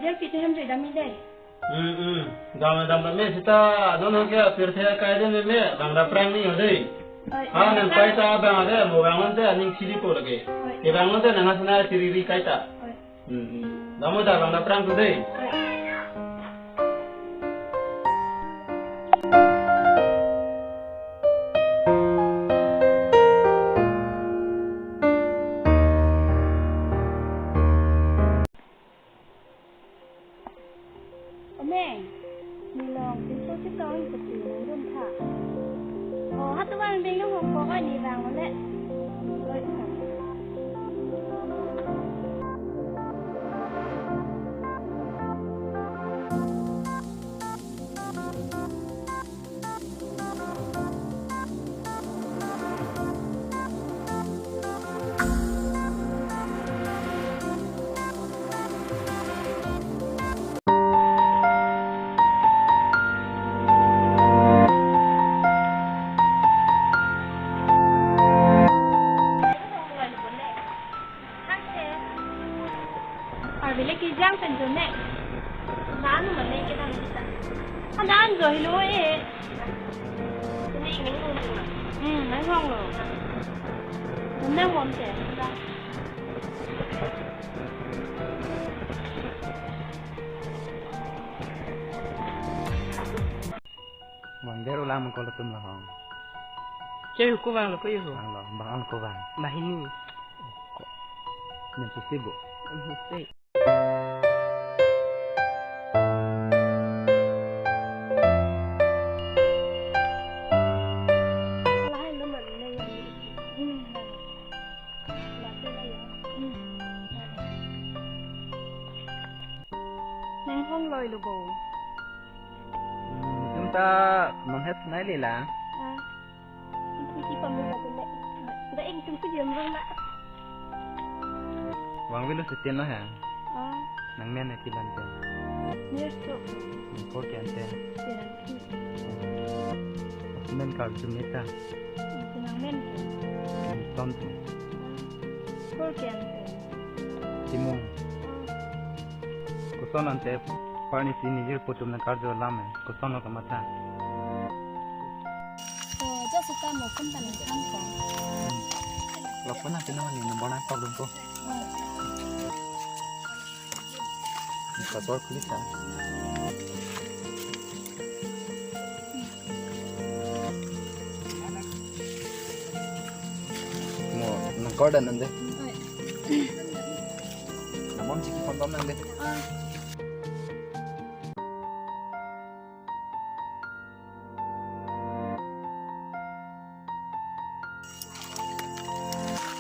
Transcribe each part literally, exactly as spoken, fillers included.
Kita hem je dam-i dei. Hmm, hmm. Dam, dam, dam, me sita, non ho ke, pirthe kai de me, me, bang da prang ni ho dei. Oi, ha, nang kai ta bang ade, mo bang on te, aning siri po lagi. Oi. Ke bang on te, nang asna siri ri kai ta. Oi. Hmm, hmm. Dam-o ta bang da prang tu dei. Oi. Ome, ne long, pinso chikong isi pati nangdun tha. O, ha tovar beng nang hong kok oi, ne vang le. Oi, tha. Arve le kejang pen jo ne. Nanu mane kedam kita. Anan jo hilo e. Ini ingin ngomong. Hmm, nang ngomong lo. Nang ngomong te. Bang der ulang mengkol tum lahong. Cewek ko bang lo ko yo. Bang lo, bang ang ko bang. Bahini. Ko. Yang pasti bu. Pasti. Nang hong loi lo bo. Hmm, tum ta non het nai le la. Ah. Isi pamela tu le. Da ing tum ku jam rong la. Vang velo setin lo ha. Ah. Nang men ati ban te. Nerso. Nang ko kian te. Kian. Men kar jum neta. Nang men ke. Nang ton tu. Ah. Ko kian te. Timung. Ah. Koson ante parni si nijir putum nang karjo lam e. Koson lo kamatha. O, ja sita mo phone ta nang than ko. Lo phone na pina mani number na problem ko. Ni passport klik ta. Mo nang call dan nande. Oi. Namon chiki phone bom nande. Ah.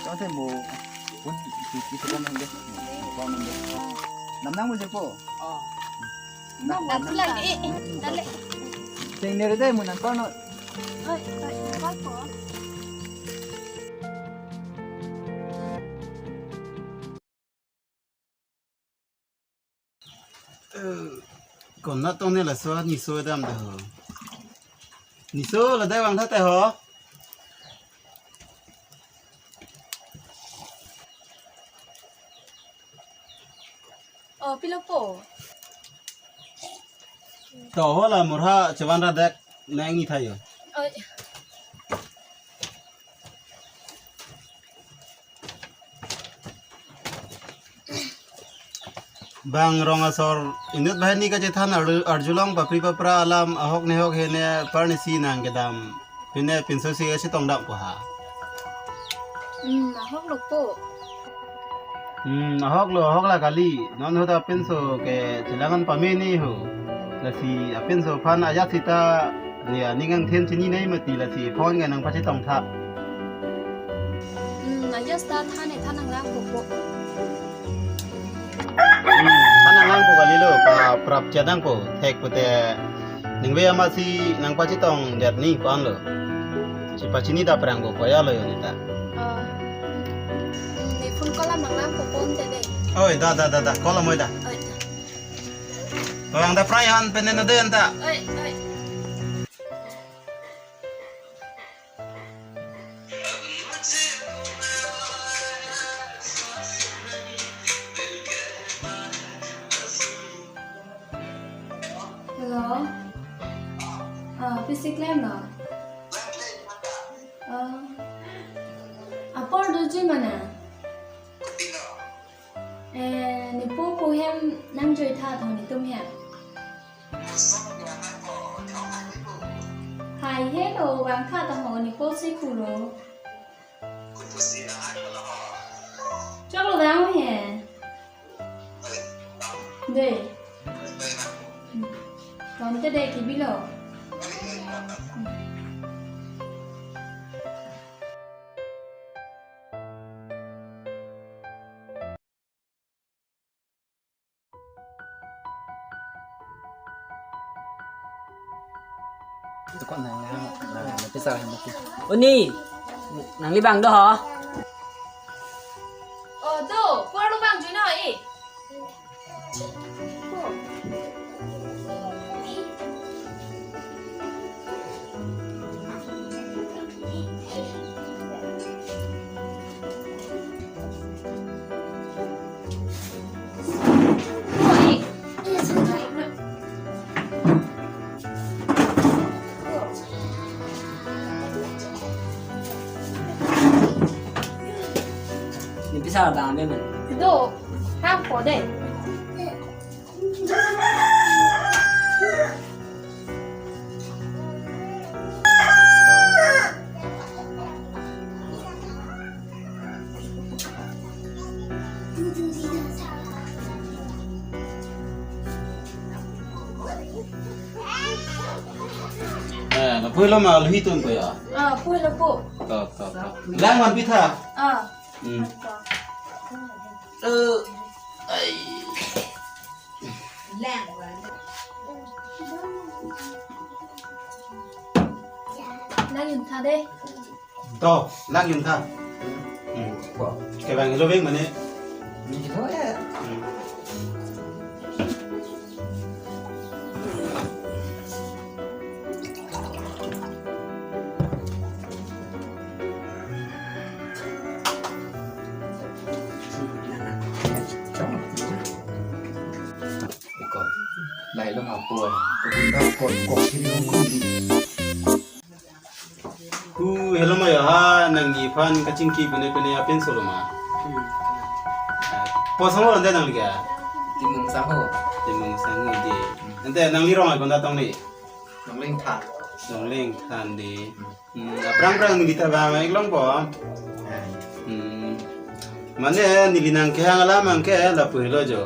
Chose mo phone chiki phone bom nande. Phone nande. Nam nang mo je po. Oh. Nang mo pulang, eh, eh, dale. Sing nere dai mo nang kono. Oi, oi, nang call po. Eh, konat tong ne laso Niso dam de ho. Niso, la dai vang tha te ho. O, pilo po. To ho la murha chevan ra dek nang ni thayo. Oi. Bang rong asor inut bahini kachethan arju-, arjulong papri papra alam ahok nehok hene parni si nang kedam. Pine pinso si si tong dam ko ha. Hmm, ahok lo po. Hmm, ahok lo, ahok la kali. Non ho ta pinso ke chelang-an pame ni ho. Lasi apinso aphan ajat sita ne aning angthin chini nai mati lasi phone ke nang pachetong tha. Hmm, ajat sita than ne than nang lang po po. Hmm, than nang lang po kali lo, pa prap chat nang po. Thek pute ningve amatsi nang pachetong det ni pan lo. Si pachini dap rang po koya lo yo neta. Oh. Hmm, ne phone call lam nang lang po pon te de. Oi, da, da, da, da. Call lam oi da. Oi. Bang da prai han penen na den ta. Oi, oi. Hello. Ah, pisi klemlo? Ah, apor doji mana? Eh, nepo pu hem nangjoitha tho netum hem. Hai helo, vangtha tho ho, nepo si kulo. Choklo vang he. Dei. Tonte dei kibilo. Tukon nang nang nang nang pisa lah mati. Uni, nangli bang do ho? Oh, do, por lo bang juno eh. Ni bisa bang abe man. Do, ham ko dei. Eh, lapu helo ma, lahi tun ko ya? Ah, pu helo pu. To, to, to. Lang man pitha. Ah. Hmm. Eh, ai. Lang yun tha dei. To, lang yun tha. Hmm. Kevang helo veng mane. Helo ya. Hmm. Iko, lahelo ma pu. Ko bunda ko ko kiri ko di. Pu helo ma ya ha, nangliphan kachingki pene pene apen solo ma. Pu sangho ante nangli ke? Timung sangho. Timung sangho dei. Ante nangli rong ai konat tong ni? Nongleng than. Nongleng than dei. Hmm, aphrang phrang neli ta bang eklong po. Hmm. Mane neli nangkehang alam abangke lapu helo jo.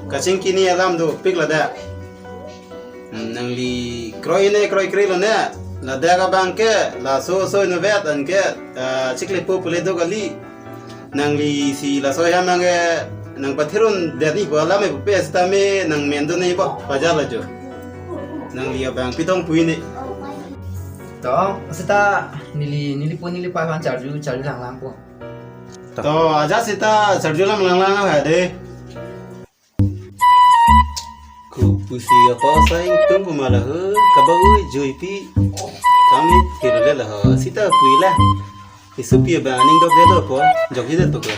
Kachingki ni alam dopik ladak. Hmm, nangli kroi ne kroi kre lo ne. Ladak abangke laso so inutvet anke, ah, chiklepo pule do kali. Nangli si laso ahem abangke nangpathirun det ni bo alam e pupe sitame nangmen do ni bo pajal ajo. Nangli abang pitong pui ni. To, sita neli, neli pu neli pa aphan charju, charju lang lang po. To, ajat sita charju lang lang lang ha dei. Kopusi apasai ingtung pu ma la ho, kabau juipi. Kami kilo le la ho, sita pui la. Isu pi abang aning dok de do po, jok hi de to ko.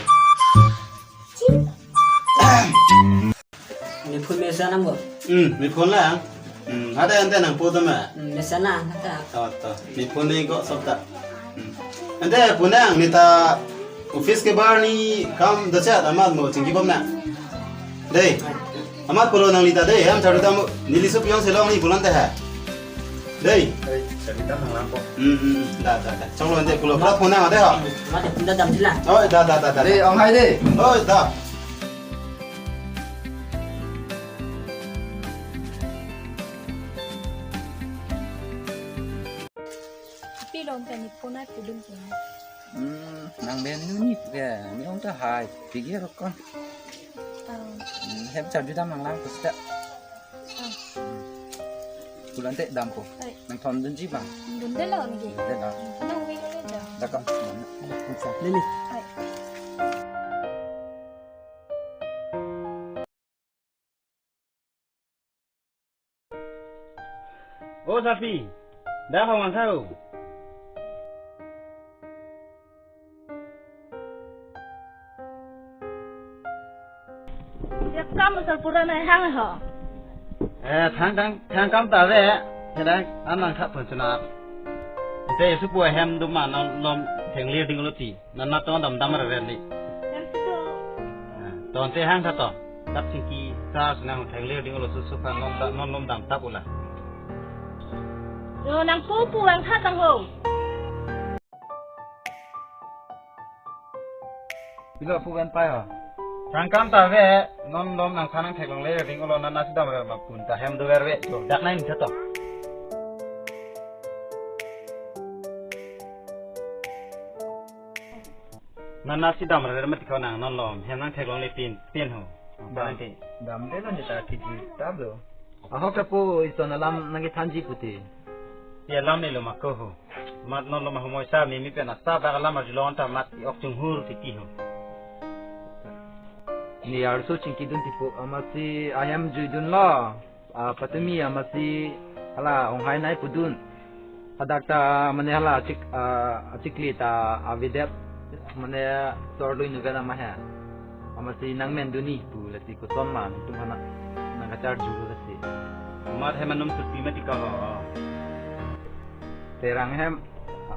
Nephone mesen nang bo. Hmm, nephone lang. Hmm, ada ante nangpo tame. Hmm, mesen nang kata. To, to. Nephone ni kok sop ta. Hmm. Ante punang neta office ke bar ni kam dachat amat mo chingki bom na. Dei. Amat pulo nangli ta dei, ham charju tamo. Neli sup yong selong ni pulang teh ha. Dei. Dei, charju tam nang lang po. Hmm, hmm, hmm. Da, da, da. Choklo ante pulo. Pra phone na dei ha. Mate punda dam sila. Oh, da, da, da, da. Dei, ong hai dei. Oh, da. Pilo ante nephone ai pudun ke. Hmm, nang ben nu ni ke, ni ong ta hai, pigi rokon. Ah. Hmm, hem charju dam nang lang pusta. Ah. Pulang te dam ko. Hai. Nangthondunji bang. Dundelo ni ke. Dundelo. Nang wing le da. Da kam. Lili. Hai. O Sapi, da hong angkau. Ya kam asal pura na hang ho. Eh, thang, thang, thang kam ta ave. Kedang, an nangtha pon chuna. Ante supu ahem doma non lom thenglir ding lo ti. Nana to dam dam rere li. Hem si do. Eh, to ante hang tha to. Tap chingki sa chuna thenglir ding lo susu kan lom da, non lom dam tap ula. Yo, nang pupu ang tha tang ho. Pilo pu ven pai ho. Thang kam ta ave, non lom nangthan nangtheklongle ring olo, nana si dam re ma pun ta hem dover ve. Cho, dak nai ni tha to. Nana si dam re mati ko nang non lom hem nangtheklongle pin, pin ho. Dam. Nang te. Dam de non ta kiji tab lo. Ahok ta po ison alam nangkethanji puti. Ti alam ni lo ma ko ho. Mat non lo ma humoi sa mi mi pen asa bak alam arjulong ta mat i ok chunghur titi ho. Ne arso chingkidun tipo amatsi ahem juidun lo. Ah, patumi amatsi hala onghai nai pudun. Hadak ta mane hala chik, ah, chikli ta avedet mane sorlui nugan ama he. Amatsi nangmendunji pu lasi koson ma nangtum hana nangkacharju lasi. Mat hem anum supi mati ko ho. Terang hem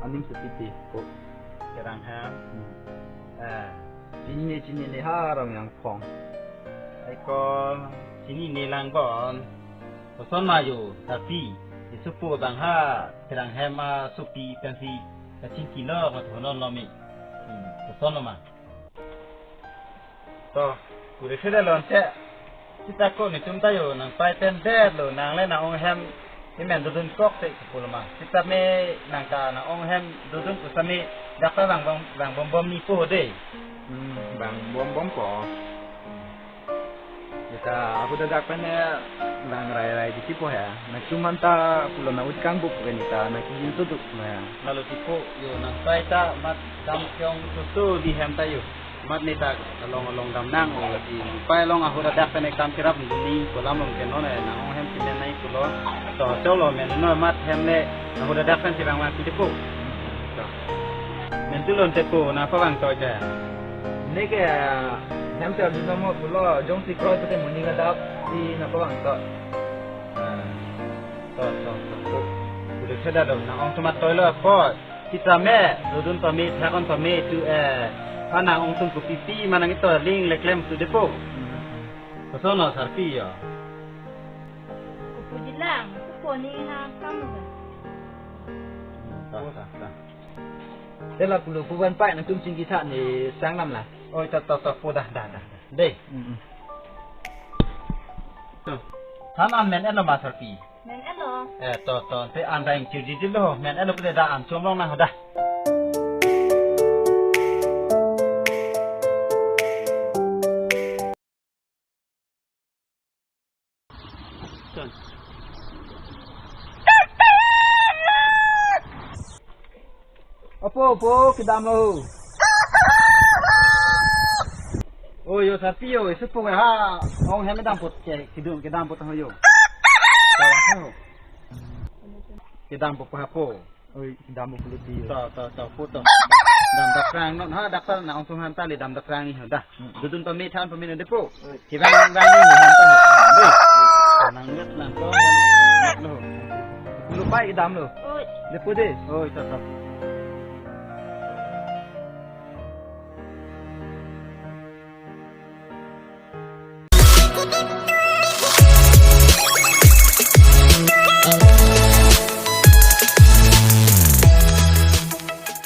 anum supi ti ko. Terang hem. Hmm. Eh. Chinine chinine ha ram yang phong. Ai ko chinine lang bon. Koson ma yo, tapi isupo bang ha terang hem asupi pensi kachingki lo mat honon lo mi. Hmm, koson lo ma. To, kuri sida lon che. Sita ko netum ta yo nangpai pen det lo, nang le nang-ong hem kemen dodun kok te isupo lo ma. Sita me nang ta nang-ong hem dodun pusami dak ta bang bom bang bom bom ni po de. Hmm, bang bom bom ko. Neta ahu dadak pen eh, bang rai rai di tipo ya. Nangtum anta pulo na utkang buk pen neta nangkijin suduk na. Lalu tipo yo nangpai ta mat dam kyong susu di hem ta yo. Mat neta along along dam nang o lagi. Pai along ahu dadak pen eh kam kirap ni kolam long kenon eh nang-ong hem kimen nai pulo. To to lo men no mat hem le ahu dadak pen kirang lang tipo. To. Men tulon tipo na pawang to ja. Neke hem te arju nomo pulo jongsi kroi pute muning adap di na pawang to. Ah, to to to to. Udah sudah dong, nang-ong tomat toilo ko. Kita me, dodun pame, thakon pame tu eh. Anang-ong tun kupipi manang ito ling leklem tu depo. Koson lo sarpi ya. Kupu jilang, kupu ni ha kamu. Ta ta ta. Tela pulo puvan pai nangtum chingki tha ni sang lam la. Oi, ta ta ta po dah dah dah. Dei. Mm-mm. To. Than an men elo ma sarpi. Men elo. Eh, to to te an dang chirji lo men elo pule da an chom long nang dah. Apo, apo, kedam lo. Oh, yo, sarpi yo, isupo ha. Ong hem kedam pot ke, kidun kedam pot ho yo. Kedam pot ha po. Oi, dam pulo ti. To, to, to, puto. Dam dakrang non, ha, daktar na ong sung hanta le dam dakrang ni hanta. Hmm. Dudun pami than pami na depo. Oi. Kibang bang ni hanta. Dei. Nang nget nang ko. No. Pulo pai kedam lo. Oi. Depo de. Oi, to, to.